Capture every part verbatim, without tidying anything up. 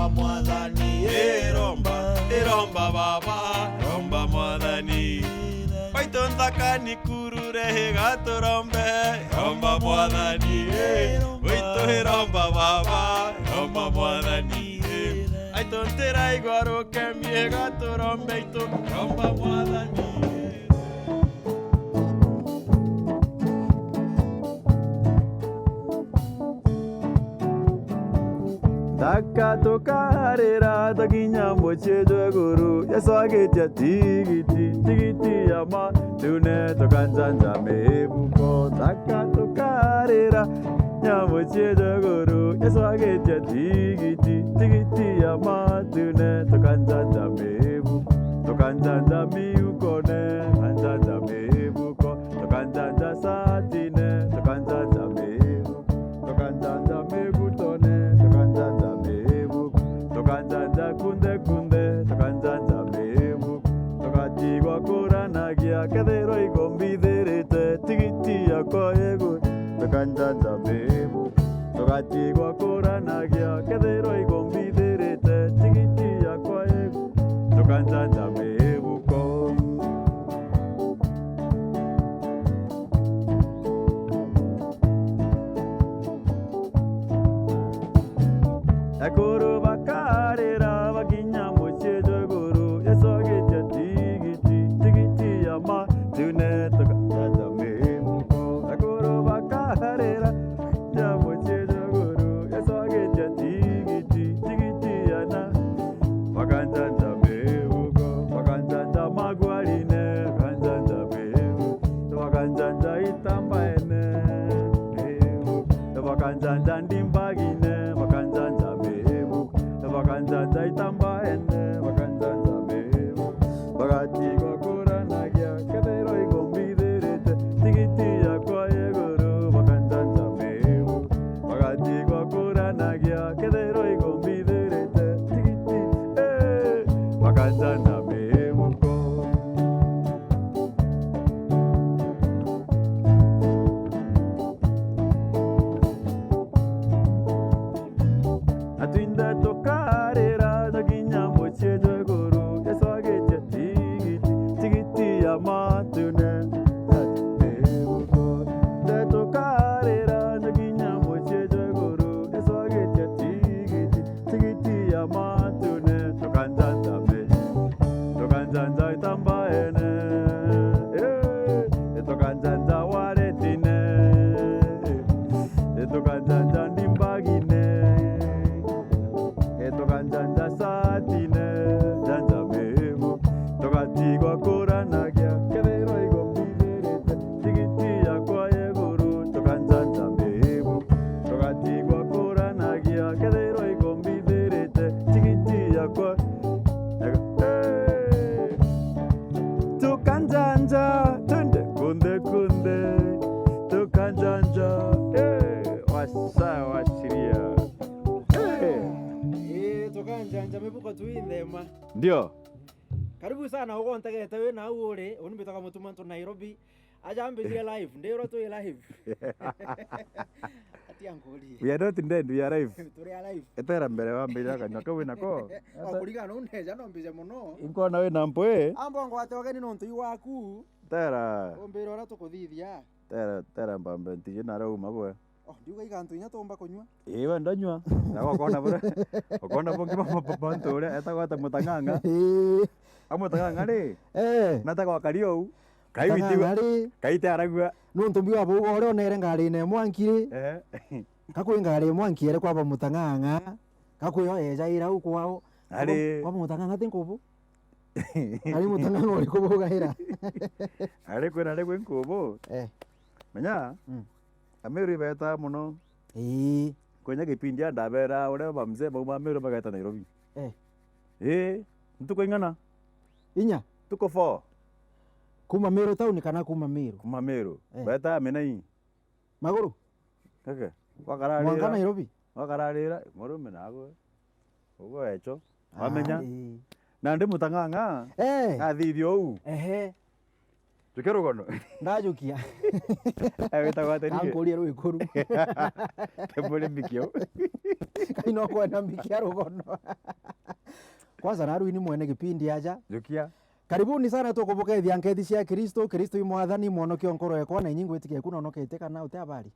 Mwathani, iromba, iromba Baba, iromba Mwathani. Baitu nthakani kurure higa turombe, iromba Mwathani, eh. Baitu iromba Baba, iromba Mwathani, eh. Aitu ntiraigua rukemi higa turombe itu, iromba Mwathani, eh. Thaka tukarira, tukinya mucii jwa iguru, Yesu agitia tigiti, tigiti ya matune, tukanjanja mibuko. Thaka tukarira, nya mucii jwa iguru, Yesu agitia tigiti, tigiti ya matune, tukanjanja mibuko, tukanjanja miukone, tukanjanja mibuko, tukanjanja satine, tukanjanja mibuko, tukanjanja migutone, tukanjanja mibuko, tukanjanja kunthe kunthe, tukanjanja mibuko, tugatigwa kuranagia, kethirwa igo mbithirite, tigiti yakwa igu, tukanjanja mibuko, tugatigwa kuranagia, kethirwa igo mbithirite, tigiti yakwa igu, tukanjanja mibuko. Ekuru bakarira bakinya mucii jwa iguru, Yesu agitia tigiti, tigiti ya matune, tukanjanja mibuko. Ekuru bakarira, nya mucii jwa iguru, Yesu agitia tigiti, tigiti ya na, bakanjanja mibuko, bakanjanja magwarine, bakanjanja mibuko, bakanjanja itambaene, mibuko, bakanjanja ndimbagine, bakanjanja mibuko, bakanjanja itambaene, bakanjanja mibuko, bagatigwa kuranagia, kethirwa igo mbithirite, tigiti yakwa ya iguru, bakanjanja mibuko, bagatigwa kuranagia, kethirwa igo mbithirite, tigiti, eh, bakanjanja mibuko. Na twinthe tukarira, tukinya mucii jwa iguru, Yesu agitia tigiti, tigiti ya matune, mibuko. Nthe tukarira, tukinya mucii jwa iguru, Yesu agitia tigiti, tigiti ya matune, tukanjanja mi, tukanjanja itambaene, eh, tukanjanja waretine, eh, tukanjanja ndimbagine, eh, tukanjanja satine, janja mibu, tugatigwa kuranagia, kethirwa igo mbithirite, tigiti yakwa ya iguru, tukanjanja mibu, tugatigwa kuranagia, kethirwa igo mbithirite, tigiti yakwa. Eh, tukanjanja, twende kunthe kunthe, tukanjanja. Eh, wasa, washiria. Eh. Eh, tukanjanja mibuko twinthema. Ndio. Karibu sana, ugontegete wi nau uri, uni mbitaga Mutuma ntu Nairobi. Aja ambijire live, ndirwa twi live. Atia nkurie. We are not dead, we are alive. Turi alive. Etera mbere wambijire kanyua kau wina ko. O kurigana undeja no mbije muno. Inkona wina mpwi. Ambo ngwate ugeni nontu i waku. Tera. Umbire uria tukuthithia. Tera, tera mbambe ntiji na rau magwe. Oh, ndiuga iga antu inya tumba kunyua. Ii, we ndanyua. Na ukona bure. Ukona bungi ba, ba, ba, bantu uria etagwa ata Mutang'ang'a. Ii. A Mutang'ang'a ri? Eh. Na ta gwakari ou. Kai witi Mutang'ang'a ri? Kai te aragua. Nuntu mbiwa buga uria onere ngarine mwanki ri? Eh. Kakwi ngari mwanki ere kwa ba Mutang'ang'a. Kakwi yo ejaira u kwao. Ari. Kwa, kwa Mutang'ang'a ti nkubu. Ari Mutang'ang'a uriku bugaira? Ari kwina ari kwi nkubu. Eh. Menya. Mm. Ameru ibeta muno. Ii. Kwenya kipindi ya ndabera uria ba mzee bauma Ameru bageta Nairobi. Eh. Ii, ntuku ing'ana? Inya. Ntuku four. Kuma Meru town kana kuma Meru? Kuma Meru. Eh. Beta Menai. Maguru? Keke. Mwanka gwakararira. Nairobi? Gwakararira, murume nagwe. Uguo echo. Ah, wamenya? Ii. Na ndi Mutang'ang'a. Eh. Nathithio uu. Ehe. Jukia rugono. Ndajukia. Eh, witagwa atia ringi? Kankuria rwikuru. Temburi mbikio. Kai no kwenda mbikia rugono. Kwanza naru ini mwene gipindi aja. Jukia. Karibuni sana tukubukethia nketi cia Kristo, Kristo i mwathani, mwonokia nkoro ekwa, na inyi ngwitikia ku nonoketie kana uti abari?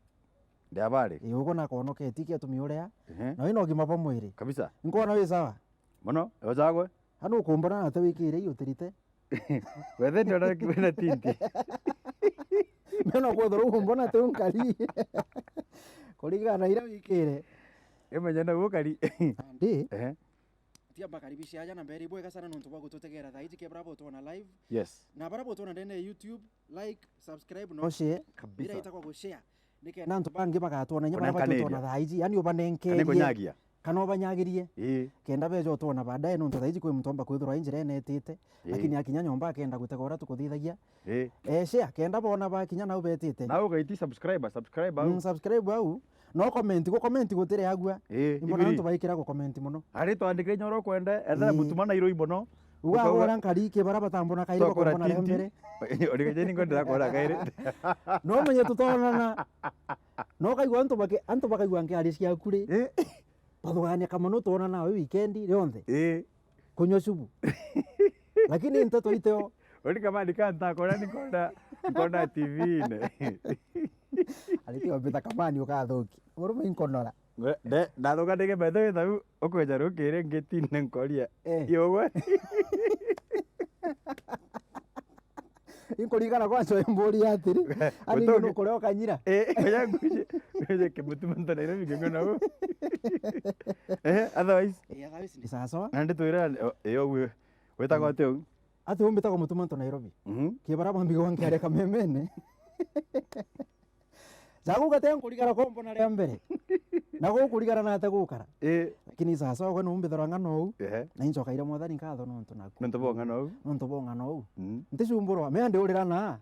Ndi abari. Ii, ugo na kwonoketie kia tumi uria. Ehe. Na wina ugima bwa mwiri. Kabisa. Nkwona wi sawa? Mono, ojagwe. Hanu ukumbona na te wikire iyo tirite. Wethe ndiona wina tinti. Mena kwethirwa ukumbona te unkari. Kuringana na iria wikire. Imenya na ukari. Andi. Ehe. Tia mbakaribisha aja na mbere, ibwega sana nontu bwa gututegera thaa iji kebra botwona live. Yes. Na bara botwona ndene ya YouTube, like, subscribe, no share. Kabisa. Ira itagwa gu share. Nikenda antu bangi bagatwona inya bara batwona thaa iji, yani ubanenkerie. Kana kunyagia. Kana ubanyagirie. Ii. Kenda beja utwona baadaye nontu thaa iji kwi muntu omba kwithirwa i njira enetite. Ii. Lakini akinya nyomba akenda gutega uria tukuthithagia. Ii. Eh, share, kenda bona bakinya nau betite. Na ugaiti subscriber, subscribe au. Mm, subscribe au. No comment, gu comment gutiri agua. Ii, imbona ibiri. Antu baikira gu comment muno. Ari twandikire inya uria ukwenda, ethera mutuma na iroi muno. Uga uria nkari ki bara batambona kairi bakambona ria mbere. Uri gajeni ngo ndira kwona kairi. No menye tutonana. No kaigua antu baki-, antu bakaigua nkiari ciaku ri. Ii. Bathugania kamano twona nawe weekend rionthe. Ii. Kunywa subu. Lakini nteto iteo. Uri kamani ka ntakora ni kona, ni kona T V-ine. Ari ti ombita kamani ukathuki. Murume inkonora. Ndathuka ndege metho withau ukweja rukiri ngitine nkoria. Eh. Yogwe. Inkuringana kwanza we mburi atiri, ani ngu nukure ukanyira. Eh, oya nguje, nguje kimutuma nto Nairobi ngingona u. Eh, otherwise. Eh, otherwise ni sawa sawa. Na nditwira, eh, ogwe, witagwa atia u? Ati umbitagwa mutuma nto Nairobi. Mhm. Kibara bambigo nkiare kamemene. Jagu gate nkurigara kombona ria mbere. Na gukurigara nate gukara. Eh. Lakini sasa ogwe numbithora ng'ano u. Ehe. Na incokaire mwathani nkatho nontu naku. Nontu bo ng'ano u. Nontu bo ng'ano u. Mm. Nticumburwa, mea ndiurira na.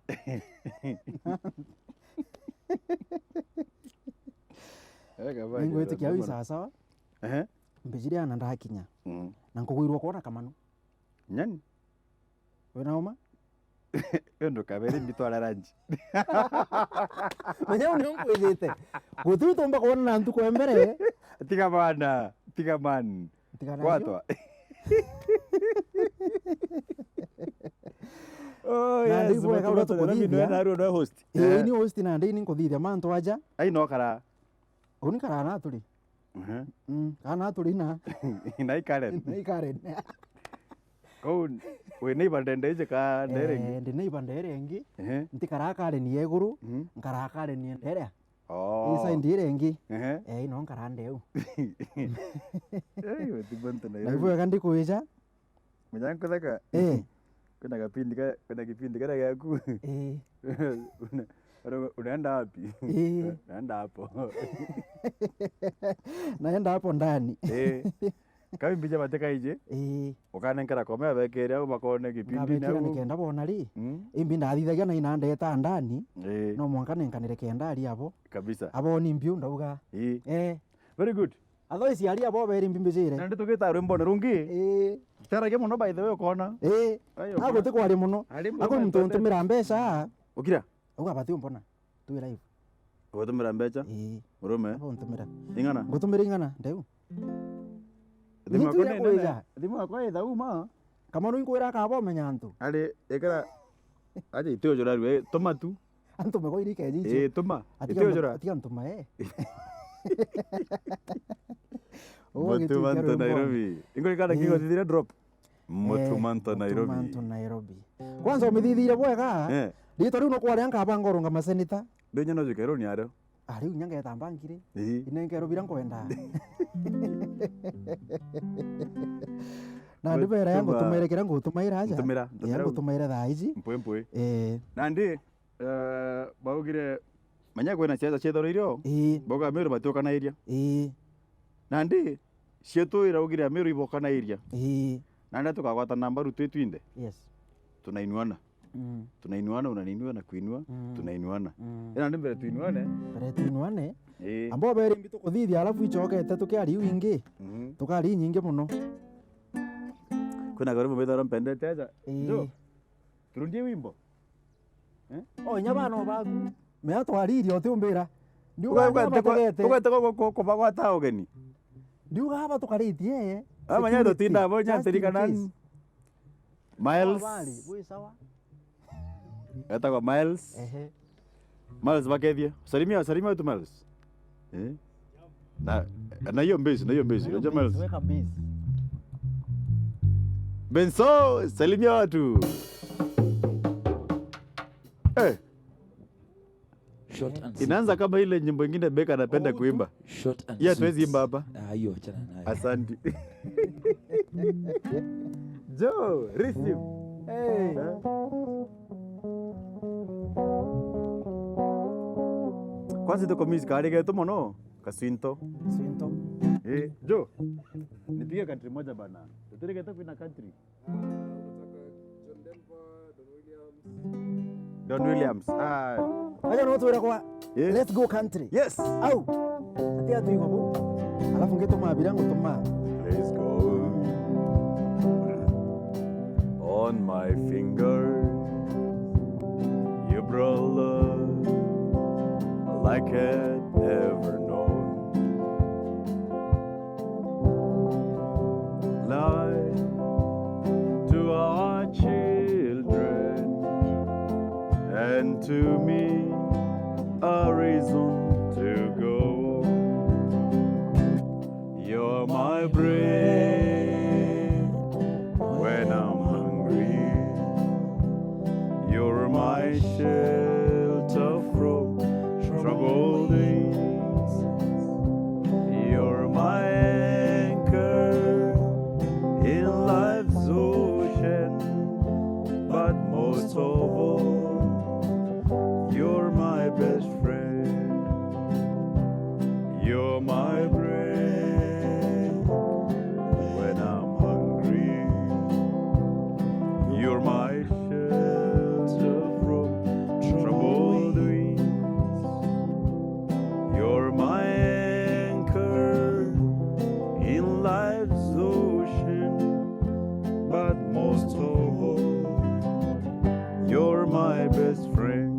Ningwitikia wi sawa sawa. Ehe. Mbijiri ana ndakinya. Mm. Na nkugwirwa kwona kamano. Nyani? Wina uma? Undu kabere mbitwara ranji. Menya u nio nkwithite. Guti utumba kwona na ntuku ya mbere. Tiga bana, tiga man. Tiga nacio. Kwatwa. Oh, na yes, ndi bwega uria tukuthithia. Na rwo no host. Eh, ni host na ndi ni nkuthithia mantu aja. Ai no kara. Uni kara na turi. Mhm. Mm, kana turi na. Na i Karen. Na i Karen. Kou wi neighbor ndende iji ka ndere ingi? Eh, ndi neighbor ndere ingi. Ehe. Ntikaraa Karen ya iguru, mhm, nkaraa Karen ya ndere. Oh. Ii side ire ingi. Ehe. Eh, ino nkaraa ndeu. Ei, we ti bantu na ibu wega ndikwija. Menya nkutheka. Eh. Kwina gapindi ka, kwina kipindi karia giaku. Eh. Una-, una-, unaenda wapi? Eh. Naenda hapo. Naenda hapo ndani. Eh. Kau imbija bate kaiji? Eh. Ukanenkera kome abekere au bakone kipindi. Ngabekera nau nikenda bona ri. Mm. Imbi ndathithagia na inandeta ndani. Eh. No mwanka nenkanire kenda ari abo. Kabisa. Abo ni mbiu ndauga. Eh. Eh. Very good. Athoisi aria bo beri mbimbijire. Na ndi tugita rwimbone rungi. Ii. Taragia muno by the way ukona. Ii. Ayo, aguti kwaria muno. Ako muntu untumira mbeca. Ukira? Uga bati umbona. Twi live. Ugutumira mbeca? Ii. Murume? Aba untumira. Ing'ana? Ngutumira ing'ana, ndeu. Thimu yakwa ni nene. Thimu yakwa ithau ma. Kamano inkwira akaba umenya antu. Ari, ikira. Aje, itiujura rue, tuma tu. Antu mego iri keji icio. Eh, tuma. Atiga itiujura. Atiga ntuma, eh. Mutuma nto Nairobi. Ingurikana kigo thithira drop. Mutuma nto Nairobi. Mutuma nto Nairobi. Kwanza umithithire bwega. Eh. Rito riu no kwaria nkabanga urunga masenita. Ndio nyano jikero ni ario. Ah, riu nya ngeta mbangire. Ii. Inenkerwo bira nkwenda. Na ndibera ya ngutumaire kira ngutumaira aja. Ntumira, ntumira. Ya ngutumaire thaa iji. Mpwi, mpwi. Eh. Nandi, eh, baugire, menya kwina ciaca ciethoro irio. Ii. Bauga Meru batiukanairia. Ii. Nandi, cietu iraugire Meru ibokanairia. Ii. Nandi tukagwatana mbaru twi twinthe. Yes. Tunainuana. Mm. Tunainuana, unaniinua na kuinua, mm, tunainuana. Mm. Ina ni mbere tuinuane. Mbere tuinuane. Ii. Ambao beri mbi tukuthithia, alafu icokete tukari iu ingi. Mhm. Tukari inyingi muno. Kwina gari mubitharo mpendete aja. Ii. Jo. Turundie wimbo. Eh? O inya bana baku. Mea twariri utiumbira. Ndiuga aba bategete. Ugete guku kubagwata ugeni. Ndiuga aba tukaritie. Amanya tutinda abo nya ntirikana. Miles. Etagwa Miles. Ehe. Miles bakethie. Salimia, salimia wetu Miles. Eh? Na, na hiyo mbezi, na hiyo mbezi. Unajua Miles? Weka mbezi. Benso, salimia watu. Eh. Short and simple. Inaanza kama ile nyimbo ingine Beka anapenda kuimba. Short and sweet. Hiyo hatuwezi imba hapa. Ah, hiyo achana nayo. Asante. Joe, receive. Hey. Eh? Kwanza tuko music, ari getu mono, Kaswinto. Kaswinto. Eh, Joe, nipige country moja bana. Tutirigete kwina country. Ah, unataka John Denver, Don Williams? Don Williams. Ah. Aja no twira kwa. Eh? Let's go country. Yes. Au. Ati atu iko bu. Alafu ngituma abira ngutuma. Let's go. On my finger, you brought love like I'd never known. Light to our children and to me a reason to go. You're my bread when I'm hungry. You're my shelter from troubled winds. You're my anchor in life's ocean. But most of all, you're my best friend. You're my bread when I'm hungry. You're my shelter from troubled winds. You're my anchor in life's ocean, but most of all, you're my best friend.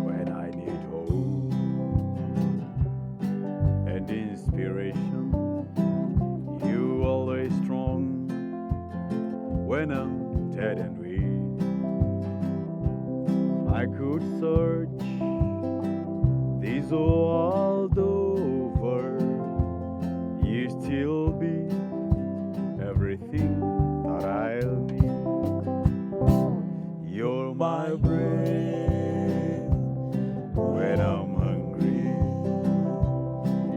When I need hope and inspiration, you always strong when I'm dead and weak. I could search this world over, you still be everything that I'll need. You're my bread when I'm hungry.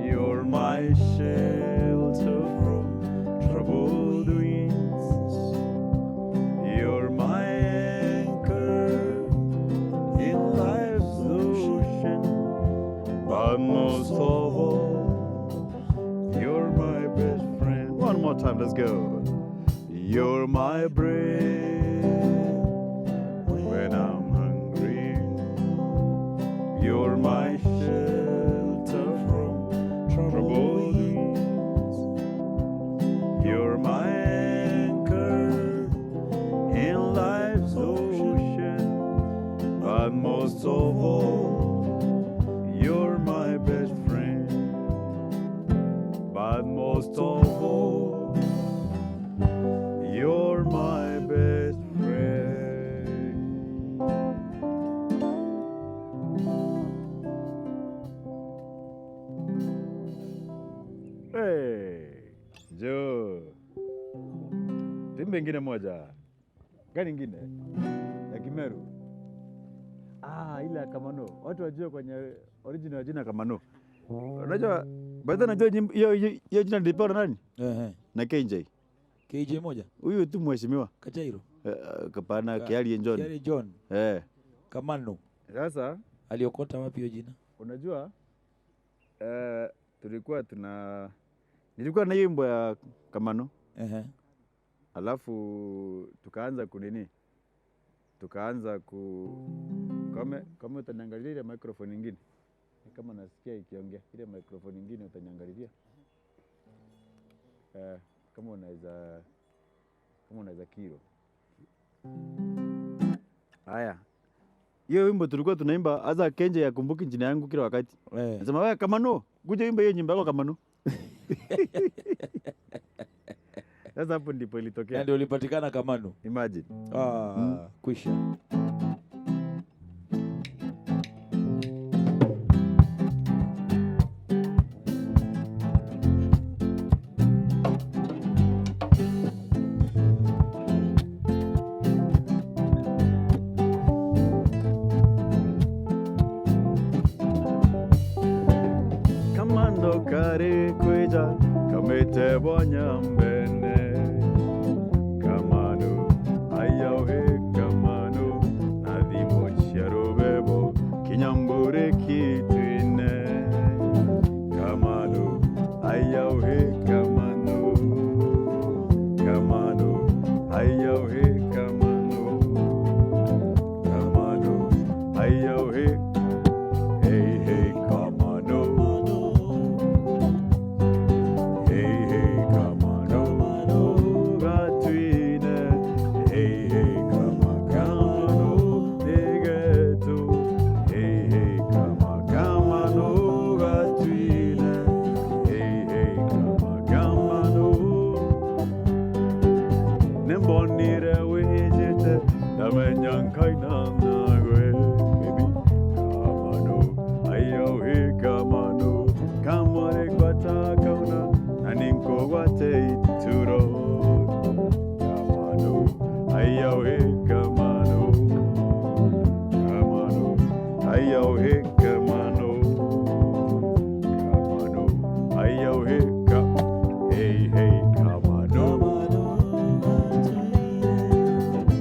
You're my shelter from troubled winds. You're my anchor in life's ocean. But most of all, you're my best friend. One more time, let's go. You're my bread when I'm hungry. You're my shelter from troubled winds. You're my anchor in life's ocean. But most of all, you're my best friend. But most of all, you're my best friend. Hey, Joe. Timbe ingine moja. Gani ingine? Ya Kimeru. Ah, ile ya Kamano. Watu wajue kwenye original ya jina Kamano. Unajua, by the way, unajua nyimbo, hiyo, hiyo, hiyo jina nilipewa na nani? Ehe. Na K J. K J moja? Huyu tu mheshimiwa. Kachairo? Eh, hapana, Ka-, Kiari John. Kiari John. Eh. Kamano. Sasa aliokota wapi hiyo jina? Unajua, eh, tulikuwa tuna, nilikuwa na hiyo wimbo ya Kamano. Ehe. Alafu tukaanza kunini? Tukaanza ku-, kama, kama utaniangalilia ile microphone ingine. Ni kama nasikia ikiongea. Ile microphone ingine utaniangalilia. Eh. Kama unaweza, kama unaweza kiro. Haya. Hiyo wimbo tulikuwa tunaimba, hasa Kenje ya kumbuki jina yangu kila wakati. Eh. Nasema, "Wewe, Kamano, kuja wimba hiyo nyimbo yako, Kamano." Sasa hapo ndipo ilitokea. Na ndio ulipatikana Kamano. Imagine. Ah, kwisha. Kamano kari kwija, kamite bonya mbene. Kamano, ayauhe Kamano, na thimu cia rubebo, kinya mburi kitwine. Kamano, ayauhe Kamano. Kamano, ayauhe Kamano. Kamano, ayauhe. Hey, hey, Kamano. Hey, hey, Kamano. Gatwine. Hey, hey, Kama, Kamano. Nigetu. Hey, hey, Kama, Kamano. Gatwine. Hey, hey, Kama, Kamano. Nimbonire wijite, ndamenya nkaina nagwe, baby. Kamano, ayauhe Kamano, kamore gwata kauna, na ninkugwate ituro. Kamano, ayauhe Kamano, Kamano, ayauhe Kamano. Kamano, ayauhe Ka-, hey, hey, Kamano.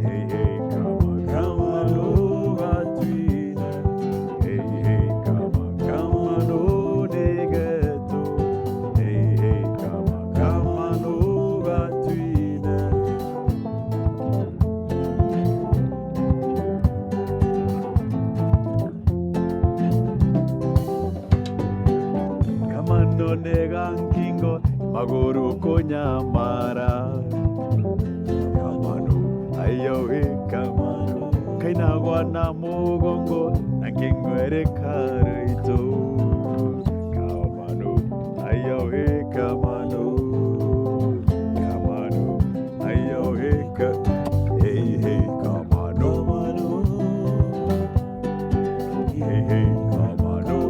Hey, hey, Kama, Kamano, gatwine. Hey, hey, Kama, Kamano, nigetu. Hey, hey, Kama, Kamano, gatwine. Kamano nega nkingo, maguru kunyamara. Kamano, ayauhe Kamano, kainagwa na mugongo, na nkingo iri karaitu. Kamano, ayauhe Kamano. Kamano, ayauhe Ka-, hey, hey, Kamano. Hey, hey, Kamano.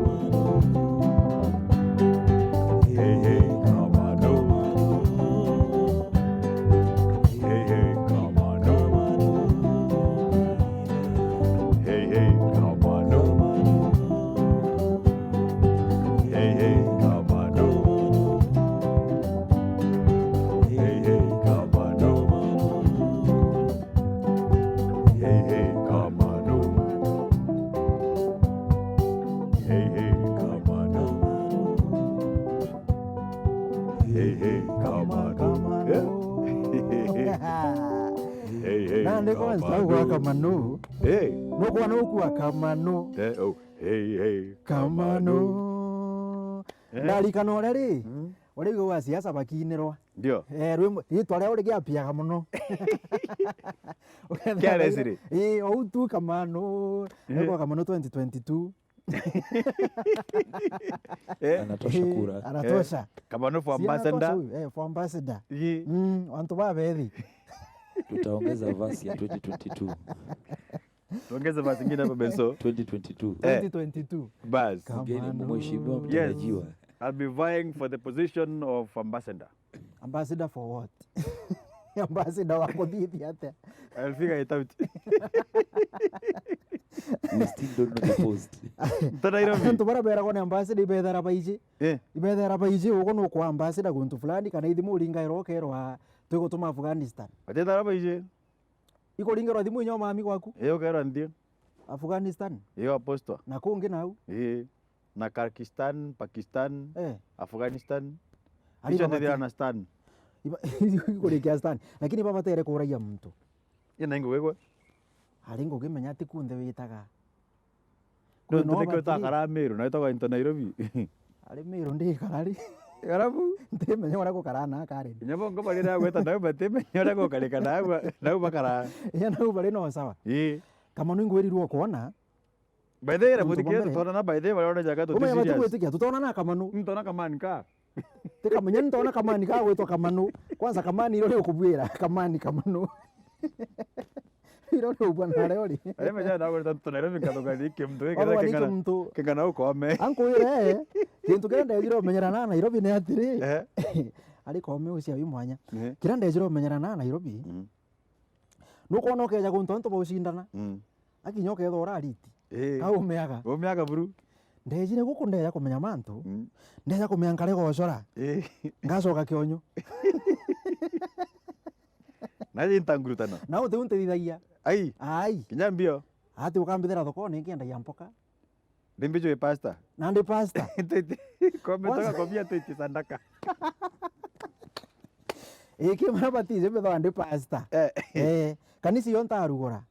Hey, hey, Kamano. Hey, hey, Kamano. Hey, hey, Kamano. Hey, hey, Kamano. Hey, hey, Kamano. Hey, hey, Kamano. Hey, hey, Kamano. Hey, hey, Kamano. Kamano. Eh? Hey, hey, nandi kwanza Kamano. Ugwa Kamano. Eh. Nukwa nukwa Kamano. Eh, oh. Hey, hey, Kamano. Kamano. Eh. Ndarikana uria ri, mm, uria igwe wa siasa bakiinirwa. Ndio. Eh, rwimbo, ritwa riao rigiapiaga muno. Ukethira carelessly. Ii, ou tu Kamano. Eh. Nikuwa Kamano twenty twenty-two. Eh. Anatosha. Eh, kura. Anatosha. Eh. Kamano for ambassador. Si anatosha huyu? Eh, for ambassador. Ii. Mm, antu babethi. Tutaongeza verse ya twenty twenty-two. Tuongeze verse ingine hapo, Benso. Twenty twenty-two. Eh. Twenty twenty-two. Bas. Mgeni Kamano. Mheshimiwa mtarajiwa. Yes. I'll be vying for the position of ambassador. Ambassador for what? Ambassador wa kuthithia atia? I'll figure it out. We still don't know the post. To Nairobi. Antu bara beragwo ni ambassador ibethera baiji. Eh. Ibethera baiji, ugo nukwa ambassador guntu fulani, kana ithimu uringairwo ukerwa twigutuma Afghanistan. Batethera baiji. Ikuringirwa thimu inya mami gwaku? Ii, ukerwa nthie. Afghanistan? Ii, Apostle. Na kungi nau? Ii. Na Karkistan, Pakistan, eh, Afghanistan. Ari icio baba ndithira ti-, na Stan. Iba-, ikurikia Stan. Lakini babatere kuragia muntu. Ii, na ingo gwikwe? Ari ngugimenya ati kunthe witaga. Nontu niki utakara Meru, na witagwa into Nairobi? Ari Meru ndikara ri? Alafu? Ntimenya uria gukara na Karen. Inya bo ngo bari na gweta nau batimenya uria gukarika nau ba-, nau bakara. Inya nau bari no sawa. Ii. Kamanu ingwirirwe kwona. By the way, Antu muthikire bambere. Tutonana by the way, baria urejaga tuti Umenya serious. Batugwitikia, tutonana Kamanu. Ntona kamani ka. Tikamenya ntona kamani ka gwitwa Kamanu. Kwanza kamani iro riukubwira, kamani Kamanu. Iro riubwa na rio ri. Aria meja na gwita tu Nairobi nkathugani ki mtu Wabo kigana ni kigana. Ki mtu. Kigana ukome. Ankwire, kintu kiria ndejire umenyera na Nairobi ni atiri. Eh. Ari kome ucia wi mwanya. Eh. Kiria ndejire umenyera na Nairobi. Mm. Nukwona ukeja guntu antu baucindana. Mm. Akinya ukethwa urariti. Ii. Kaumeaga. Umeaga buru. Ndejire guku ndeja kumenya mantu. Mm. Ndeja kumenya nkare gocora. Ii. Ngacoka kionyo. Naje ntangurutana. Na uti untethithagia. Ai. Ai. Kinya mbio. Ati ukambithira thokone nkiendagia mpoka. Ndi mbijwi pastor. Na ndi pastor. Titi. Kombe Kwanza toka kobia titi sandaka. Iki mara batije mbethwa ndi pastor. Eh. Eh, kanisa yo ntarugura.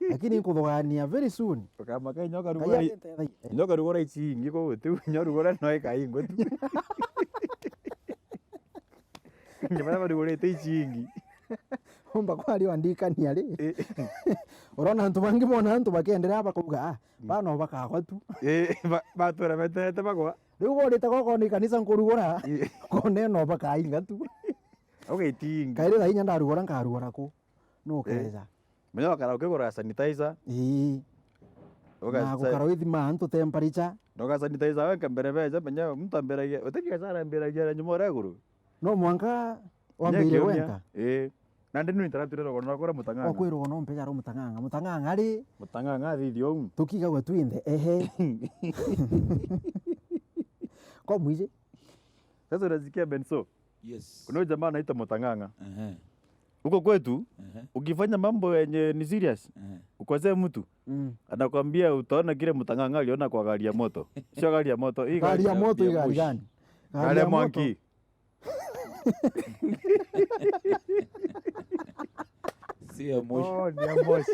Lakini nkuthugania very soon. Ukamaka nyoka Ngai rugura. Akinteithagia. Nyoka rugura ici ingi ko guti nyo rugura no ikaingwe tu. Nje bara barugurite ici ingi. Umba kwari wandikania ri. Eh. Urona antu bangi bona antu bakiendelea bakauga, "Ah, bano bakagwa tu." Eh, ba-, batura beterete bagwa. Riu gorite goko ni kanisa nkurugura, eh, kone no bakainga tu. Ugaitinga. Kairi thaa inya ndarugura nkarugura ku. No keja. Menya wakara ukigura sanitizer. Ii. Uga Na sa- gukara withima antu temperature. Na uga sanitizer wenka mbere beja, menya mtu amberagia, utikiga sana amberagia na nyuma uria iguru. No mwanka wambirie wenka. Eh. Na ndi nui ntaratwire rogoro na kora mutang'ang'a. Okwirwo no mpeja ro mutang'ang'a. Mutang'ang'a ri. Mutang'ang'a thithi ou. Tukigagwa twinthe. Ehe. Ko mwiji. Sasa unasikia Benso? Yes. Kuna huyu jamaa anaitwa Mutang'ang'a. Ehe. Huko kwetu, ehe, ukifanya mambo yenye ni serious, ehe, ukosea mtu, mm, anakwambia utaona kile Mutang'ang'a aliona kwa gari ya moto. Sio gari ya moto, hii gari ya moto, hii gari gani? Gari ya moto. Gari ya monkey. Si ya moshi. Oh, ni ya moshi.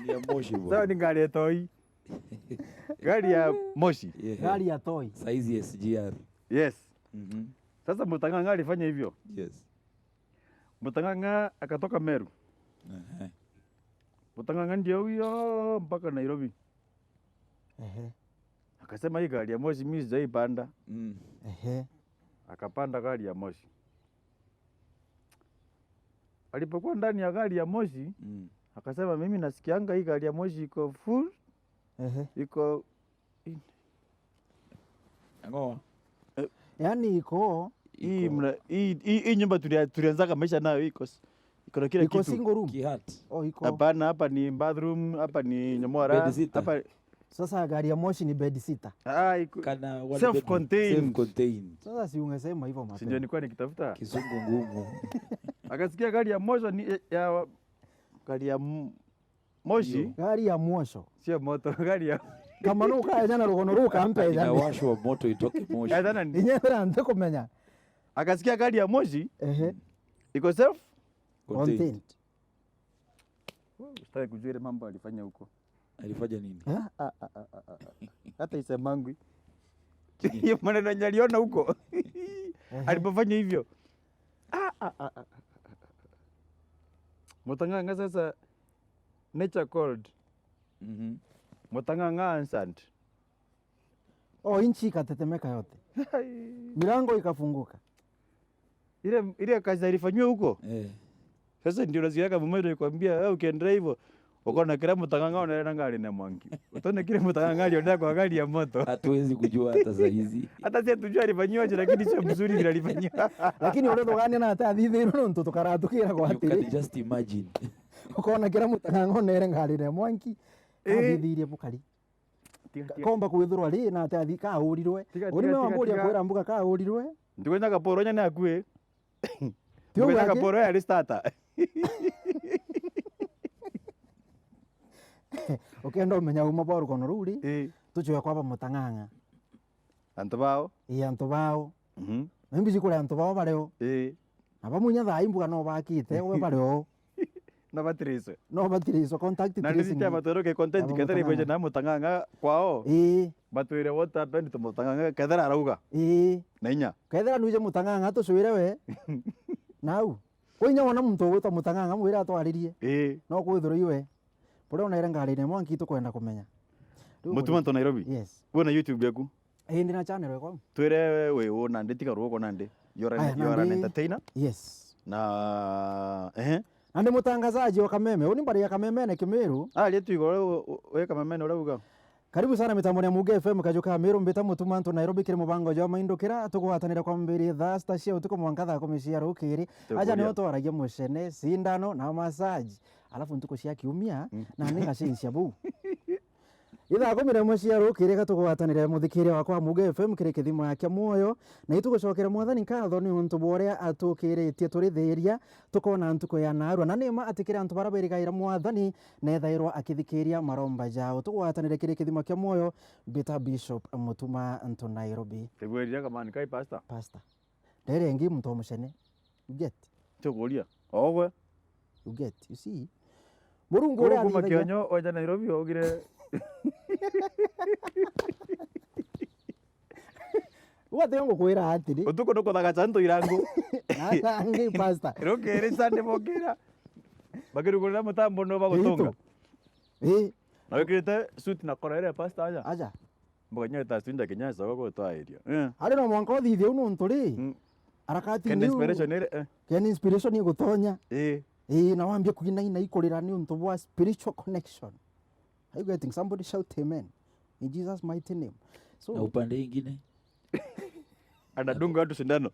Ni ya moshi, bwana. Sawa, ni gari ya toi. Gari ya moshi. Yeah. Gari ya toi. Saizi S G R. Yes. Mhm. Sasa Mutang'ang'a alifanya hivyo. Yes. Mutang'ang'a akatoka Meru. Ehe. Mutang'ang'a ndio huyo mpaka Nairobi. Ehe. Akasema, "Hii gari ya moshi mimi sijaipanda." Mm. Ehe. Akapanda gari ya moshi. Alipokuwa ndani ya gari ya moshi, mm, akasema, "Mimi nasikianga hii gari ya moshi iko full, ehe, iko in-" Ang'oa. Eh. Yaani iko hii iko mna-, hii, hii, hii nyumba tulia-, tulianzaga maisha nayo iko s-, iko na kila kitu. Iko single room? Kihat. Oh, iko. Hapana, hapa ni bathroom, hapa ni nyomora, bed sita, hapa Sasa gari ya moshi ni bed sita. Ah, iko self-contained. Kana one bedroom. Self-contained. Sasa si ungesema hivyo mapema. Si ndio nilikuwa nikitafuta? Kisungu ngumu. Akasikia gari ya moshi ni, ya, gari ya m-, moshi? Ndio. Gari ya mwosho. Sio moto, gari ya Kama no ukaeja na rugono ruka mpeja. Inawashwa moto itoke moshi. Eh, tena ni Inyethera ntikumenya. Akasikia gari ya moshi, ehe, iko self? Contained. Contained. Wewe usitaki kujua ile mambo alifanya huko. Alifanya nini? Ah, ah, ah, ah, ah, ah. Hata isemangwi. Hiyo maneno yenye aliona huko. Ehe. Alipofanya hivyo. Ah, ah, ah, ah, ah, ah. Mutang'ang'a sasa, nature called. Mhm. Mutang'ang'a answered. Oh, nchi ikatetemeka yote. Hai. Milango ikafunguka. Ile, ile kazi alifanyiwa huko? Eh. Sasa ndio nasikiaga mume ndio ikwambia, "Wewe ukiendelea hivyo, ukaona kila Mutang'ang'a unaenda ngari na mwangi. Utaona kile Mutang'ang'a alienda kwa gari ya moto." Hatuwezi kujua hata saa hizi. Hata si hatujua alifanyiwa aje, lakini sio mzuri vile alifanyiwa. Lakini ule thogania na hata athithirwe nontu tukaratukira kwa You atiri. Can just imagine. Ukaona kila Mutang'ang'a unaenda ngari na mwangi. Eh. Athithirie bukari. Tiga, tiga. Komba kwithirwa ri na ati athi kaurirwe. Tiga, uri tiga, me tiga, wamburia tiga. Kwira mbuga kaurirwe. Ndikwenda kaporo nya ni akui. Ti uguo Ndikwenda aki? Kaporo ya restata. Ukenda umenya uma bwa rugono ruu ri, ii, tucwe kwaba Mutang'ang'a. Antu bao? Ii, antu bao. Mhm. Na imbi cikuri antu bao bario. Ii. Na bamwe nya thaa imbuga no bakite, we bario. No batiriswe. No batiriswe, contact tracing. Na nditi abatwire ke content kethira ibweje na Mutang'ang'a kwao. Ii. Batwire what happened to Mutang'ang'a kethira arauga. Ii. Na inya. Kethira nwije Mutang'ang'a tucwire we. Nau. Kwi inya wona muntu ugwitwa Mutang'ang'a mwire atwaririe. Ii. No kwithirwa iwe. Buria unaire ngarine mwanki tukwenda kumenya. Riu Mutuma to Nairobi? Yes. Wina YouTube yaku? Ii, ndi na channel yakwa. Twire we wi u nandi, tiga ruuko nandi. You are an, aya, you are an nandi entertainer. Yes. Na, ehe. Na ndi mutangazaji wa Kameme. Uni mbari ya Kamemene Kimiru. Aria tu igoro we, we Kamemene uria uga. Karibu sana mitamboni ya Muge F M, kaju ka Miru, mbita Mutuma ntu Nairobi kiri mubango jwa Maindukira, tugwatanira kwambiria thaa sita cia utuku mwanka thaa kumi cia rukiri. Aja nio twaragia mucene, cindano na massage. Alafu ntuku cia kiumia, mm, na ni gacinci abu. Ithaa kumi na imwe cia rukiri ga tugwatanire muthikiria wakwa Muge F M kiri kithimo kia mwoyo, na itugucokera Mwathani nkatho ni untu bwa uria atukiritie turithiria, tukona ntuku ya naarua. Na ni ma ati kiri antu baria berigaira Mwathani, nethairwa akithikiria maromba jao. Tugwatanire kiri kithimo kia mwoyo, mbita Bishop Mutuma ntu Nairobi. Tigwirire kamani kai pastor? Pastor. Ndere ingi muntu wa mucene. You get? Tukuria. Ogwe. You get? You see? Murungu uria kuma arithagia Kionyo, oja Nairobi, ogire. Uga tio ngukwira atiri. Utuku nukuthaga chanto irangu. Na tangi pastor. Rukiri Sunday bokira. Bakirugurira mutambo no bagutunga. Ii. Na wikirite suit na kora ile pastor aja. Aja. Mboga inya ta stinda kinya sawa gutwairia. Eh. Ari no mwanka uthithie u nuntu ri, mm, harakati. Kenda niu inspiration iri, eh. Kenda inspiration igutonya. Eh. Eh, na wambie kuinaina ikurira ni untu bwa spiritual connection. Are you getting? Somebody shout amen. In Jesus' mighty name. So, na upande ingine, anadunga watu sindano.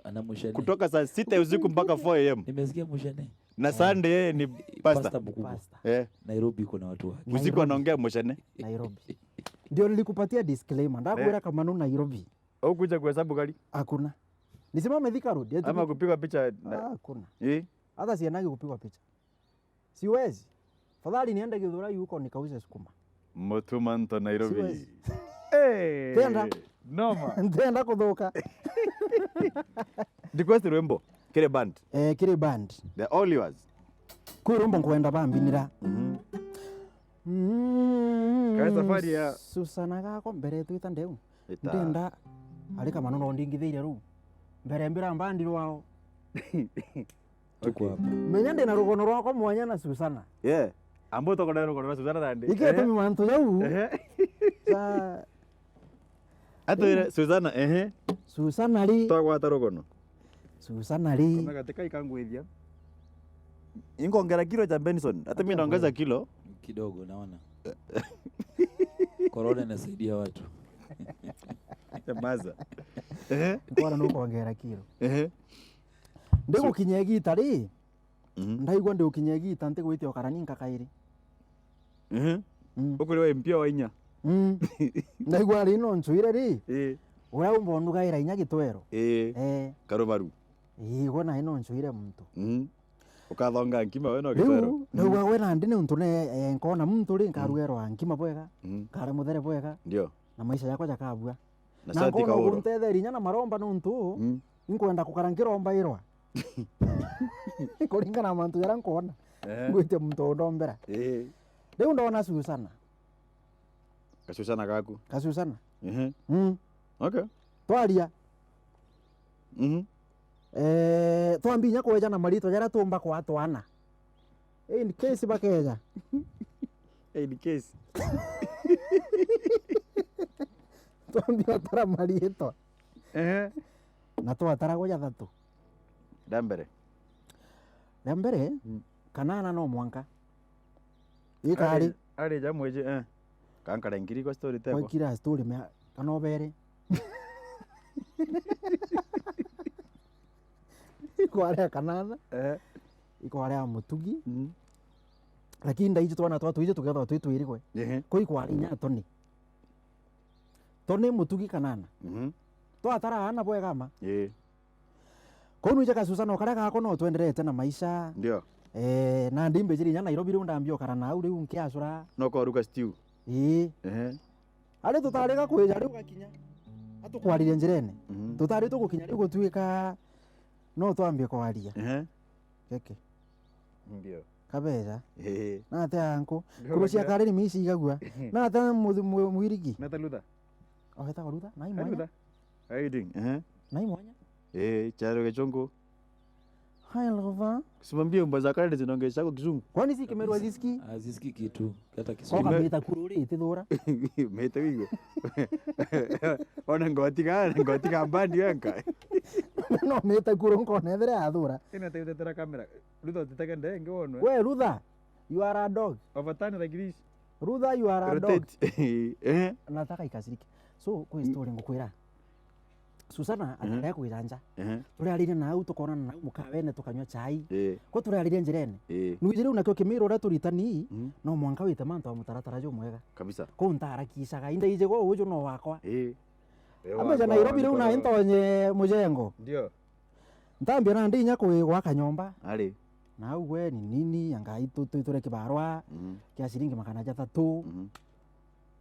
Ana mucene. Kutoka saa sita ya usiku mpaka four A M. Nimesikia mucene. Na Sunday yeye ni pastor. Pastor mkubwa. Pastor. Eh. Nairobi iko na watu wake. Usiku anaongea mucene. Nairobi. Ndio nilikupatia disclaimer. Ndakwira, eh, kama no Nairobi. Au kuja kuhesabu gari? Hakuna. Nisimame Thika Road, eti ama kupigwa picha na, ah, hakuna. Eh? Hata siendagi kupigwa picha. Siwezi. Fadhali niende Githurai huko nikauze sukuma. Mutuma nto Nairobi. Siwezi. Eh, tenda. Noma. Ntenda kuthuka. Request rwimbo kiri band. Eh, kiri band. The all yours. Kwi rwimbo nkwenda bambinira. Mhm. Mm. Kae safari ya Susana gako mbere twita ndeu. Ita. Ndenda ari kamano no ndingithiire ruu. Mbere mbira mbandi rwao. Tuko hapa. Menya ndina rugono rwakwa mwanya na Susana. Yeah. Ambo tokona rugono rwa Susana nandi. Iketumi mantu jau. Ehe. Sa- Atwire Susana, ehe. Susana ri. Twagwata rugono. Susana ri. Kona gatika ikangwithia. Inkongera kilo cha Benson. Hata mimi naongeza kilo. Kidogo naona. Corona inasaidia watu. Nyamaza. Ehe. Corona nukwongera kilo. Ehe. Ndigukinya igita ri, mhm, ndaigua ndigukinya igita ntigwitia ukara ninka kairi. Mhm. Mm. Ukuri wa M P wa inya. Mm. Ndaigua ri no ncuire ri. Ii. Uria umba undugaira inya gitwero. Ii. Eh. Karumaru. Ii, gwe nai no ncuire muntu. Mhm. Ukathonga nkima we no gitwero. Riu, ndaigua gwe nandi ni untu ne, eh, nkona muntu ri, nkarugerwa nkima bwega, mhm, nkare muthere bwega. Ndio. Na maisha jakwa jakabua. Na na shati nkona kauro. Uguntetheria inya na maromba nuntu, mm, inkwenda kukara nkirombairwa. Kuringana na mantu jaria nkwona. Eh. Ngwite muntu undombera. Eh. Riu ndona Susana. Kasusana gaku. Kasusana. Mhm. Mm. Okay. Twaria. Mhm. Eh, twambi inya kweja na maritwa jaria tumba kwa twana. In case bakeja. In case. Twambi atara maritwa. Ehe. Na twatara gwe jathatu. Ria mbere. Ria mbere, mm, kanana no mwanka. Ikari. Ari, ari ja mweje, eh. Kankara ngiri kwa story tebo. Kwa kira story mea, kana obere. Ikwarea kanana. Eh. Ikwarea mutugi. Mm. Lakini ndaiji twana twa tuije tukethwa twi twirigwe. Ehe. Ko ikwari inya toni. Toni mutugi kanana. Mhm. Twatara ana bwega ma. Eh. Kou nwije Kasusana o karia gako no twenderete na maisha. Ndio. Eh, nandi mbijiri inya Nairobi riu ndambia ukara nau riu nkiacura. No kwaruga stew. Ii. Ehe. Ari tutariga kwija riu gakinya. Atukwariria njirene. Mhm. Tutari tugukinya riu gutuika no twambie kwaria. Ehe. Keke. Ndio. Kabeja. Eh. Na ate anko. Ndio, kurucia ndio. Kareni misi igagua. Na ate mu-, mu-, mwirigi. Na ate Luther. Oheta kwa Luther. Na imwanya. Luther. How you doing? Eh. Na imwanya. Eh, charo gechongo. Hi, Luther. Simambie umba za kale zinaongelesha kwa kizungu. Kwani si Kimeru azisikii? Azisikii kitu. Hata Kiswahili. Koka meta kuru ri itithura. Meta wigo. Ona ngotiga, ngotiga mbandi yanka. No meta kuru nkona ethire athura. Ina te utetera kamera. Luther utitege ndenge wonwe. We, Luther, you are a dog. Over turn like this. Luther, you are a dog. Rotate. Eh? Nataka ikasirike. So, kwi story ngukwira. Susana, mhm, atarega kwira nja. Ehe. Turiaririe nau, tukonana nau mukawene, tukanyua chai. Ii. Ko turiaririe njirene. Ii. Nwiji riu nakio Kimiru uria turitani, mhm, no mwanka wite mantu a mutaratara jumwega. Kabisa. Kuu ntaharakishaga, indaiji gwo uju no wakwa. Ii. Ambeja wakwa, Nairobi riu na ntonye mujengo. Ndio. Ntambia nandi inya kwi gwaka nyomba. Ari. Na au gwe ni nini, anga itu-, tu-, ture kibarwa, mhm, kia ciringi magana jathatu. Mhm.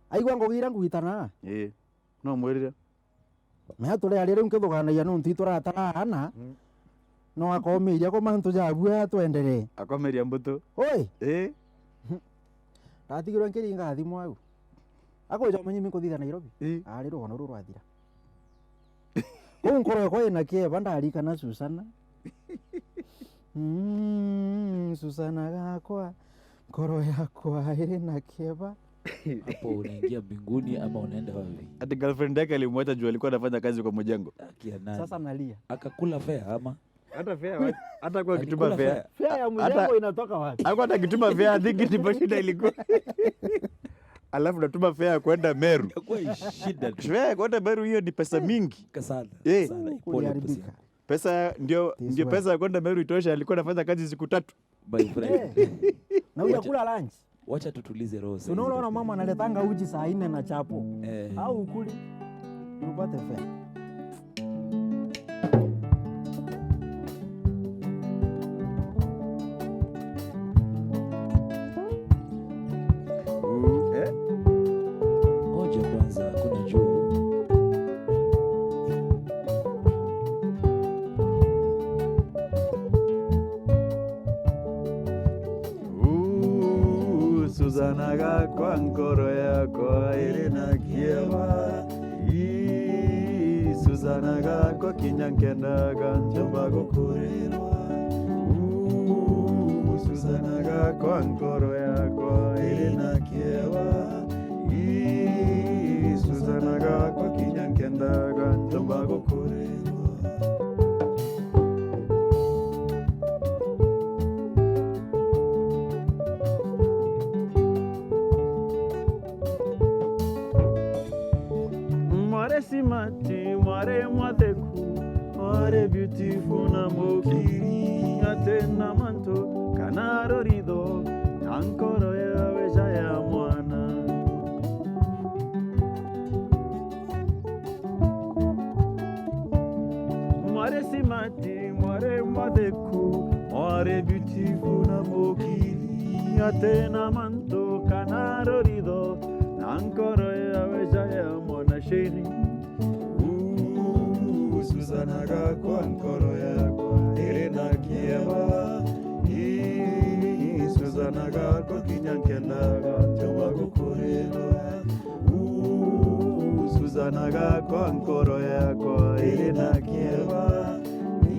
Aigua ngugi iria ngugitana. Ii. No mwirire. Mea turiaria riu nkithuganagia nontu ituratara ana. Mm. No akomiria ko mantu jabua twenderee. Akomiria mbutu. Oi! Ii. Ndatigirwe nkiringa thimu au. Akwija umenye mi nkuthitha Nairobi. Ii. Ari rugano ruru rwathira. Kuu nkoro yakwa ina kieba ndarikana Susana. Mm, Susana gakwa, ngoro yakwa iri na kieba. Hapo unaingia mbinguni ama unaenda wapi? Ati girlfriend yake alimwacha juu alikuwa anafanya kazi kwa mjengo. Akia nani? Sasa nalia. Akakula fare ama? Hata fare, wa-, hata kwa kituma alikula fare. Fare? Fare ya mjengo inatoka wapi? Hakuwa hata kituma fare, I think ndipo shida ilikuwa. Alafu natuma fare ya kwenda Meru. Kwa shida tu. Fare ya kwenda Meru hiyo ni pesa mingi. Sana, eh, sana. Pole, kuliharibika. Pole. Pesa ndio, ndio pesa ya kwenda Meru itosha, alikuwa anafanya kazi siku tatu. My friend. Eh. Na hujakula lunch. Wacha tutulize roho sasa. Unaona, unaona mama analetanga uji saa nne na chapo. Eh. Au ukuli. Tupate fare. Uu, eh? Ngoja kwanza, kuna juu. Uu, Suzana gakwa, nkoro yakwa iri na kieba. Ii, Suzana gakwa, kinya nkendaga njomba gukurirwa. Uu, Suzana gakwa, nkoro yakwa iri na kieba. Ii, Suzana gakwa, kinya nkendaga njomba gukurirwa. Mwari smart, mwari mwatheku, mwari beautiful na mukiri, ati na mantu kana ruritho, na nkoro ya weja ya mwana. Mwari smart, mwari mwatheku, mwari beautiful na mukiri, ati na mantu kana ruritho, na nkoro ya weja ya mwana sheri. Uu, Suzana gakwa, nkoro yakwa iri na kieba. Ii, Suzana gakwa, kinya nkendaga njomba gukurirwa. Uu, Suzana gakwa, nkoro yakwa iri na kieba.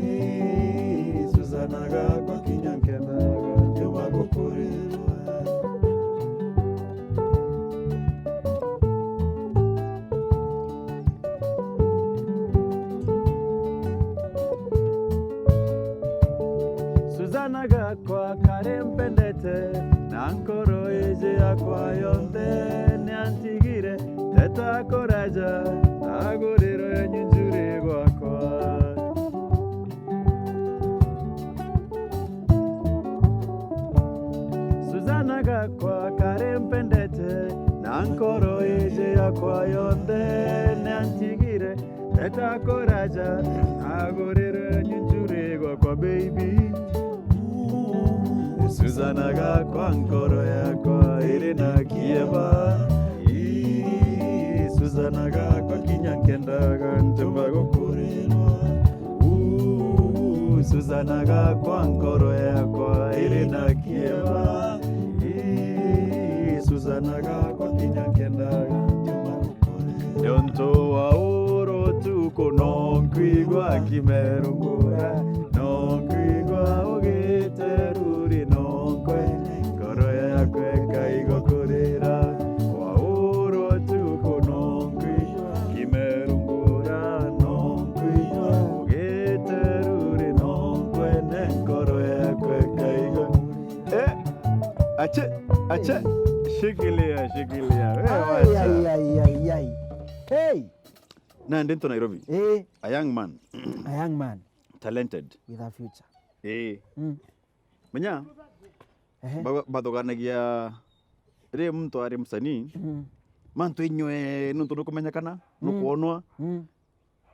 Ii, Suzana gakwa, kinya nkendaga njomba gukurirwa. Suzana gakwa kari mpendete, na nkoro iji yakwa yonthe ni antigire, teta kuraja, agurirwe nyunjuri gwakwa. Suzana gakwa kari mpendete, na nkoro iji yakwa yonthe ni antigire, teta kuraja, agurirwe nyunjuri gwakwa, baby. Suzana gakwa, nkoro yakwa iri na kieba. Ii, Suzana gakwa, kinya nkendaga njomba gukurirwa. Uu, Susana gakwa, nkoro yakwa iri na kieba. Ii, Susana gakwa, kinya kendaga ntuma gukore. Niuntu wa uru utuku no nkwigua kimerungura, no nkwigua ugite ruri, no nkwene, ngoro yakwa ikaigua kurira. Wa uru utuku no nkwigua kimerungura, no nkwigua ugite ruri, no nkwene, ngoro yakwa ikaigua. Eh, ache, ache. Shikilia, shikilia. Wewe wacha. Ai, ai, ai, ai, ai. Hey! Nandi ntu Nairobi. Eh. A young man. A young man. Talented. With a future. Eh. Mm. Menya, ehe, ba-, bathuganagia ri muntu ari msanii, mm, mantu inywe nuntu nukumenyekana, mm, nukwonwa. Mm.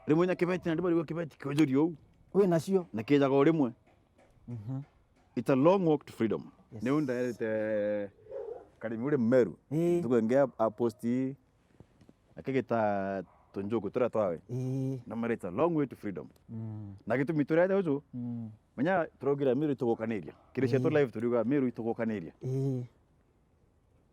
Rimwe nya kibeti na ribarigwa kibeti kiujuri uu. Wi nacio. Na kijaga o rimwe. Mhm. It's a long walk to freedom. Yes. Niu ndaerete Karimi uri Meru. Ii. Ntuku ingi a, a post akigita tunjuku turia twawe. Ii. Namwira, it's a long way to freedom. Mm. Na gitumi turete uju, mm, menya turaugire Meru itugukaniria. Kiri cietu, ii, live turiuga Meru itugukaniria. Ii.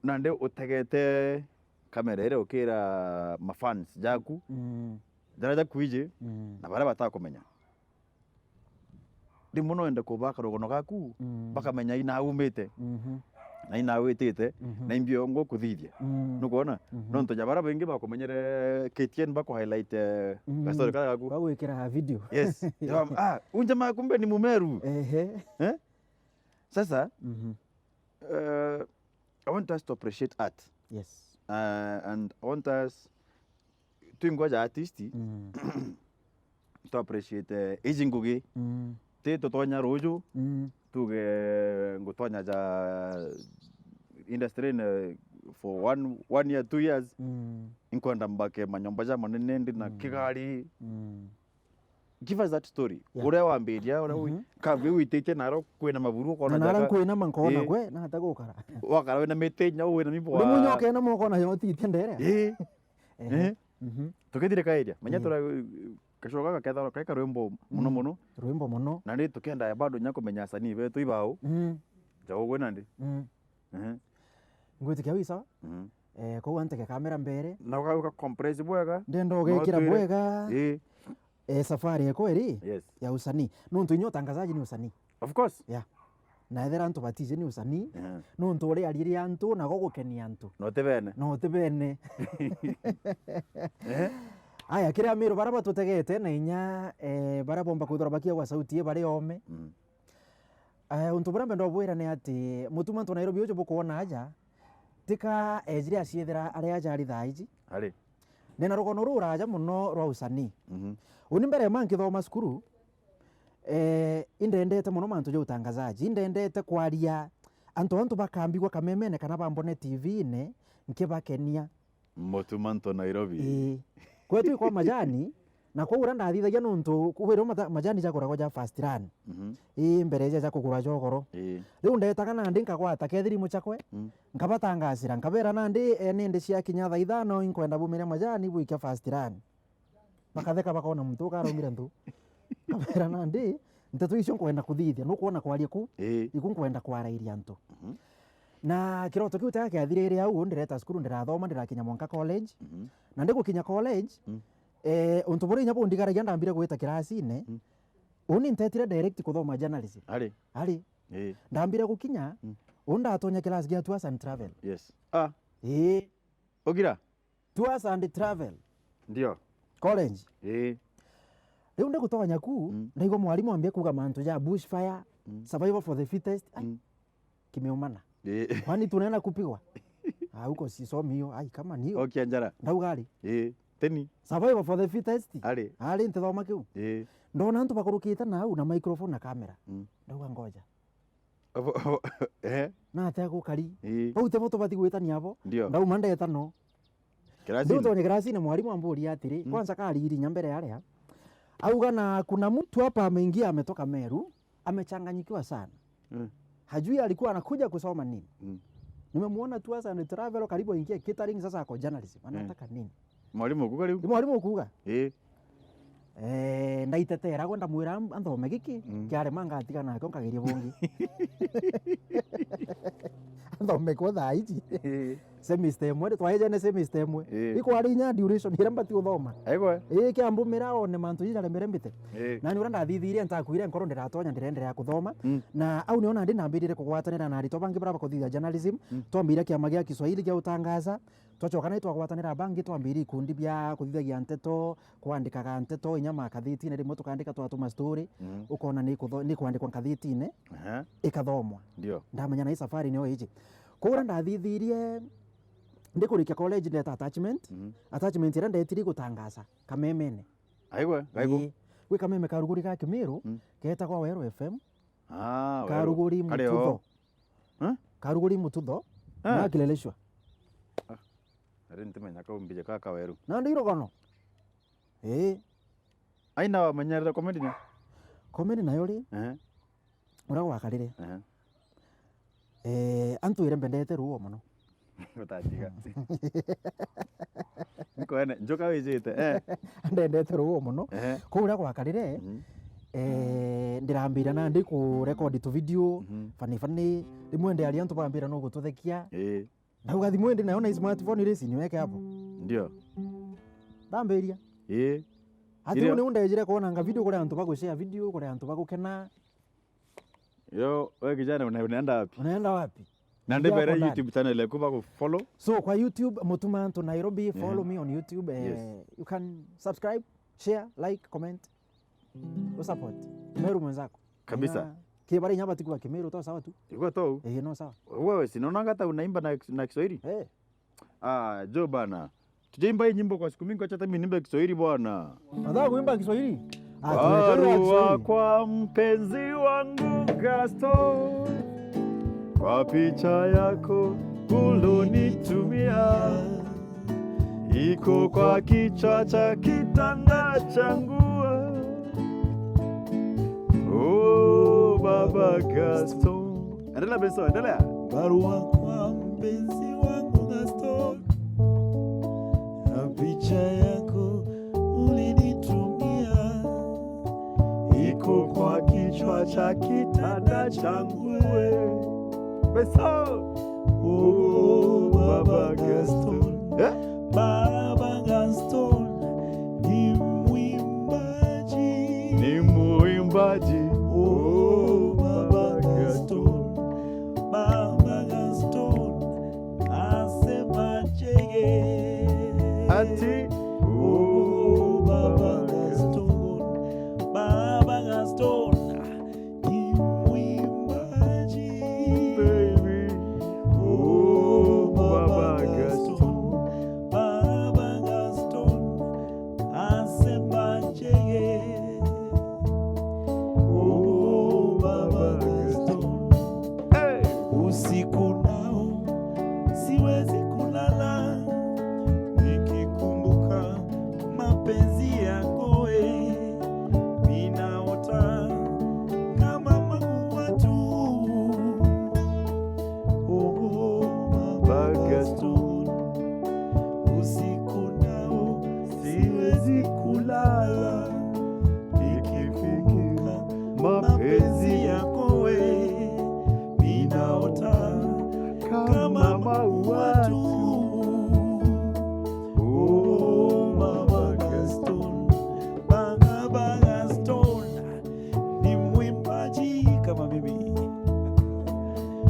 Nandi utegete kamera iria ukira mafans jaku, mm, jaria jakwiji, mm, na baria batakumenya. Rimwe no wende kubaka rugono gaku, mm, bakamenya ina umite, mhm, na ina witite, mhm, na imbio ngukuthithia. Mm. Nukwona? Mhm. Nontu ja baria baingi bakumenyere K T N baku highlight, eh, mm, gastori karia gaku. Bagwikira video. Yes. Jam-, ah, unja ma kumbe ni Mumeru. Ehe. Eh? Sasa, mhm, eh, I want us to appreciate art. Yes. Uh, and I want us, twingwa ja artist, mm, to appreciate, eh, iji ngugi. Mm. Ti tutonya ruju, mm, tuge ngutonya ja industry-ini for one, one year, two years. Mm. Inkwenda mbake manyomba ja manene, ndi na, mm, kigari. Mm. Give us that story. Yeah. Uria wambiria, uria wi-, mhm, kambi wititie naro kwina maburu, ukona na nara jaka nkwina ma nkona, ii, kwe, na hata gukara. Wakara wina miti nya wina mibo. Ni munyoke na moko na yoti itendere. Ii. Ehe. Ehe. Mhm. Tukithire kairia. Menya, ii, tura, gacoka gakethagwa kai karwimbo muno, mm, muno. Rwimbo muno. Na ni tukenda bado nya kumenya asanii betu ibau. Mm. Jau gwe nandi. Mm. Ehe. Ngwitikia wi sawa? Mhm. Eh, kou antege kamera mbere. Na uka, uka compress bwega. Ndenda ugekira bwega. Ii. Eh, safari yako iri, yes, ya usanii. Nontu inya utangazaji ni usanii. Of course. Yeah. Na ethera antu batiji ni usanii. Yeah. Nontu uriariria antu na gugukenia antu. No ti bene. No ti bene. Eh? Aya, kiri Amiru bara batutegete na inya, eh, bara bomba kwithirwa bakiagwa sauti i bari ome. Mm. Eh, untu buria mbenda ubwira ni ati mutuma antu Nairobi uju bukwona aja, tika ejire aciethera aria aja ari thaa iji. Ari. Nina rugono ruraja muno rwa usanii. Mhm. Uni mbere ma nkithoma cukuru, eh, indendete muno mantu ja utangazaji. Indendete kwaria antu, antu bakambigwa kamemene kana bambone T V-ini nkibakenia. Mutumanto Nairobi. Ii. Kwetu i kwa majani, na kwou uria ndathithagia nontu kwirwo mata-, majani jaguragwa ja first run. Mhm. Ii, mbere ja, ja kugura jogoro. Ii. Riu ndetaga nandi nkagwata kethirimu chakwe, mm, nkabatangacira, nkabera nandi, eh, nindi ciakinya thaa ithano inkwenda bumire majani bwikia first run. Bakatheka, bakona muntu ukaraumire ntu. Nkabera nandi, nteto icio nkwenda kuthithia, nukwona kwaria ku, ii, iku nkwenda kwarairia antu. Mhm. Na kiroto kiu tia kiathirire au, ndireta cukuru, ndirathoma, ndirakinya mwanka college. Mhm. Na ndigukinya college, mm, eh, untu buria inya bundigaragia ndambire gwita kirasine, mm, uni ntetire direct kuthoma journalism. Ari. Ari. Ii. Ndambire gukinya, mm, uni ndatonya class gia tours and travel. Yes. Ah. Ii. Ugira? Tours and travel. Ndio. College. Ii. Riu ndigutonya ku, mm, ndaigua mwarimu ambia kuuga mantu ja bushfire, mm, survival for the fittest. Ai, mm, kimeumana. Ii. Kwani tunaenda kupigwa? Ah, huko sisomi hiyo. Ai, kama ni hiyo. Okia njara. Ndauga ari. Ii. Teni. Survival for the fittest. Ari. Ari, ntithoma kiu. Ii. Ndona antu bakurukite nau na microphone na camera. Mm. Ndauga ngoja. Abo, abo, eh? Na atia gukari. Ii. Bau tibo tubati gwitania abo. Ndio. Ndauma ndeta no. Kirasini? Ndiutonya kirasini, mwarimu amburia atiri, mm, kwanza kariri nya mbere aria. Auga, na kuna mtu hapa ameingia ametoka Meru, amechanganyikiwa sana. Mm. Hajui alikuwa anakuja kusoma nini. Mm. Nimemuona tours and travel karibu aingie catering, sasa ako journalism. Mm. Anataka nini? Mwalimu ukuga riu? Ni mwalimu ukuga? Ii. Eh, ndaiteteragwa ndamwira, "Am-, anthome giki, mm, kiarema ngatiga nakio nkageria bungi." Anthome kwo thaa ici. Eh. Semester imwe, twaejene semester imwe. Eh. Ikwari inya duration iria mbati uthoma. Aigwe. Eh, kiambumira one mantu iji jaremere mbite. Eh. Nani uria ndathithirie ntakwire nkoro ndiratonya, ndirenderea kuthoma. Mm. Na au nio nandi ndambirire kugwatanira na aritwa bangi baria bakuthithia journalism. Mm. Twambire kiama gia Kiswahili gia utangaza. Twacoka nai twagwatanira bangi, twambirie ikundi bia kuthithagia nteto, kwandikaga nteto, inya makathitine, rimwe tukandika twatuma story, mm, ukona ni kutho-, ni kwandikwa nkathitine, aha, ikathomwa. Ndio. Ndamenya nai safari nio iji. Kwou uria ndathithirie, ndikurikia college ndeta attachment, mhm, attachment iria ndetire gutangaza kamemene. Aigwe, gaigu. Ii. Gwi kameme ka ruguri ga Kimiru, mm, getagwa Weru F M. Ah, Weru. Karuguri Mututho. Eh? Karuguri Mututho. Eh. Na Kileleshwa. Ah. Ari ntimenya kau mbije ka Kaweru. Na ndi irogono. Eh. Aina wamenyerera comedy ni? Comedy nayo ri? Eh. Uria gwakarire. Eh. Eh, antwire mbendete ruo mono. Utatiga. Nkoene, njoka wijite, eh. Ndendete ruo mono. Ehe. Kuu uria gwakarire, mhm, eh, ndirambira nandi kurekodi tu video, mhm, funny funny. Rimwe ndi aria antu bambira no gututhekia. Eh. Ndauga thimu indi nayo na smartphone iri sini weke hapo. Ndio. Ndambiria. Eh. Ati irio. Riu niu ndejire kuonanga video kuri antu bagushare video, kuri antu bagukena. Yo, we kijana, una-, unaenda wapi? Unaenda wapi? Na ndibere ndiri hapo ndani. YouTube channel yaku bagu follow. So, kwa YouTube, Mutuma Antu Nairobi, follow, mhm, me on YouTube. Eh, yes. You can subscribe, share, like, comment. U support. Meru mwenzako. Kabisa. Ina, kibara inya batikuwa Kimeru, to sawa tu. Iko tu. Eh, no sawa. Wewe, si unaonanga hata unaimba na, na Kiswahili? Eh. Ah, jo bana. Tujaimba hii nyimbo kwa siku mingi, wacha hata mimi niimbe Kiswahili bwana. Nataka kuimba Kiswahili. Ah, tunaelewa Kiswahili. Barua kwa mpenzi wangu Gaston, kwa picha yako ulonitumia, iko kwa kichwa cha kitanda changu. Oh, Baba Gaston. Endelea, Benso, endelea. Barua kwa mpenzi wangu Gaston, na picha yako ulinitumia, iko kwa kichwa cha kitanda changu we. Benso. Oh, Baba Gaston. Eh? Baba Gaston ni mwimbaji. Ni mwimbaji. Oh, Baba Gaston. Baba Gaston, asemaje? Ati, oh, Baba Gaston. Baba Gaston, ni mwimbaji. Baby. Oh, Baba Gaston. Baba Gaston, asemaje? Oh, Baba Gaston. Hey! Usiku nao siwezi kulala, nikikumbuka mapenzi yako, eh. Ninaota kama maua tu. Oh, Baba Gaston. Usiku nao siwezi kulala, nikikumbuka mapenzi yako we. Ninaota kama maua tu. Oh, Baba Gaston, Baba Gaston, ni mwimbaji kama mimi.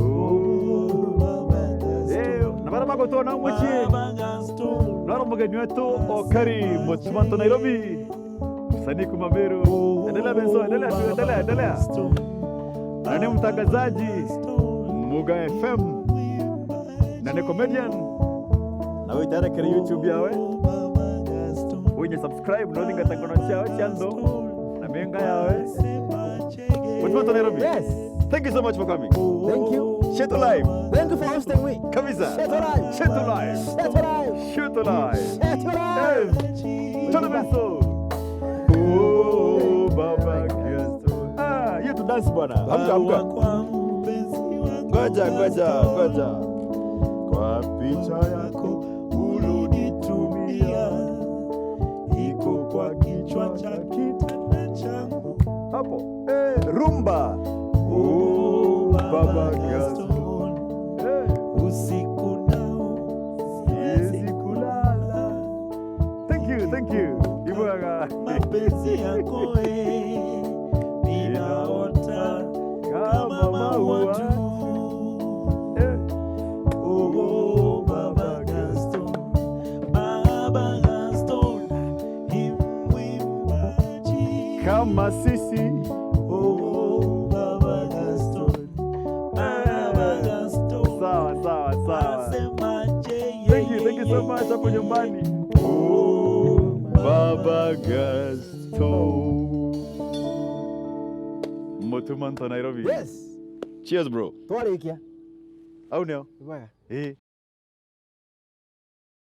Oh, Baba Gaston. Eh, na bara bagutona mucii. Baba Gaston. Naro mugeni wetu Okari Mutuma Antu Nairobi. Msanii kuma Meru. Endelea, Benso, endelea tu, endelea, endelea. Na ni mtangazaji Muga F M. Na ni comedian. Na witarekere YouTube yawe. Winye subscribe, no thingata ngono ciawe cia ntho. Na menga yawe. Mutuma Antu Nairobi. Yes. Thank you so much for coming. Thank you. Shetu Live. Thank you for hosting me. Kabisa. Shetu Live. Shetu Live. Shetu Live. Shetu Live. Shetu Live. Eh. Chana Benso. Oh, Baba Kristo. Ah, hiyo tu dance bwana. Amka, amka. Ngoja, ngoja, ngoja. Kwa picha yako ulonitumia, iko kwa kichwa cha Bomba. Oh, Baba Gaston. Eh. Usiku nao siwezi kulala. Thank you, thank you. Ibwaga. Mapenzi yako, eh, ninaota kama maua tu. Eh. Oh, Baba Gaston. Baba Gaston, ni mwimbaji. Kama sisi. Oh, Baba Gaston. Baba Gaston. Sawa, sawa, sawa. Asemaje yeye? Thank you, thank you so much hapo nyumbani. Oh, Baba Gaston. Mutuma nto Nairobi. Yes. Cheers, bro. Twarikia. Au nio? Ibwaga. Eh.